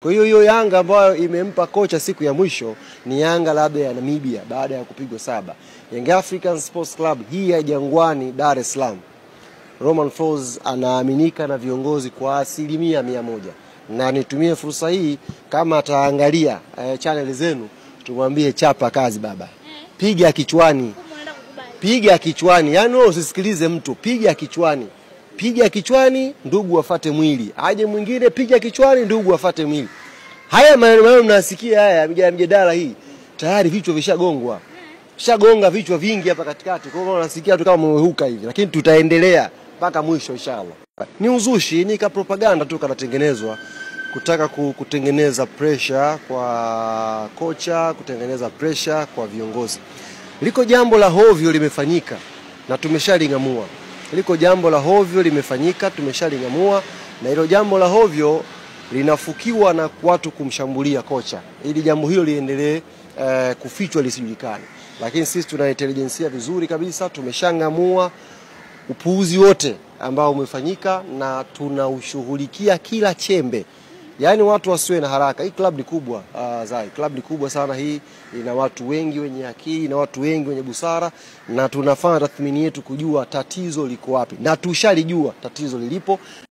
Kwa hiyo hiyo Yanga ambayo imempa kocha siku ya mwisho ni Yanga labda ya Namibia baada ya kupigwa 7. Young African Sports Club hii ya Jangwani Dar es Salaam, Romain Folz anaaminika na viongozi kwa 100%. Na nitumie fursa hii, kama ataangalia channel zenu, tumwambie chapa kazi baba. Piga kichwani. Piga kichwani. Yaani wewe usisikilize mtu, piga kichwani. Piga kichwani ndugu wafate mwili. Aje mwingine piga kichwani ndugu wafate mwili. Haya maneno mnasikia haya mjadala hii, tayari vichwa vishagongwa. Vishagonga vichwa vingi hapa katikati. Kwa hiyo unasikia tu kama mwehuka hivi, lakini tutaendelea mpaka mwisho inshallah. Ni uzushi, ni ka propaganda tu kanatengenezwa kutaka kutengeneza pressure kwa kocha, kutengeneza pressure kwa viongozi. Liko jambo la hovyo limefanyika na tumeshalingamua. Liko jambo la hovyo limefanyika, tumeshalingamua, na hilo jambo la hovyo linafukiwa na watu kumshambulia kocha ili jambo hilo liendelee kufichwa lisijulikane. Lakini sisi tuna intelijensia vizuri kabisa, tumeshangamua upuuzi wote ambao umefanyika na tunaushughulikia kila chembe. Yaani watu wasiwe na haraka. Hii club ni kubwa, Zai. Club ni kubwa sana hii, ina watu wengi wenye akili na watu wengi wenye busara, na tunafanya tathmini yetu kujua tatizo liko wapi. Na tushalijua tatizo lilipo.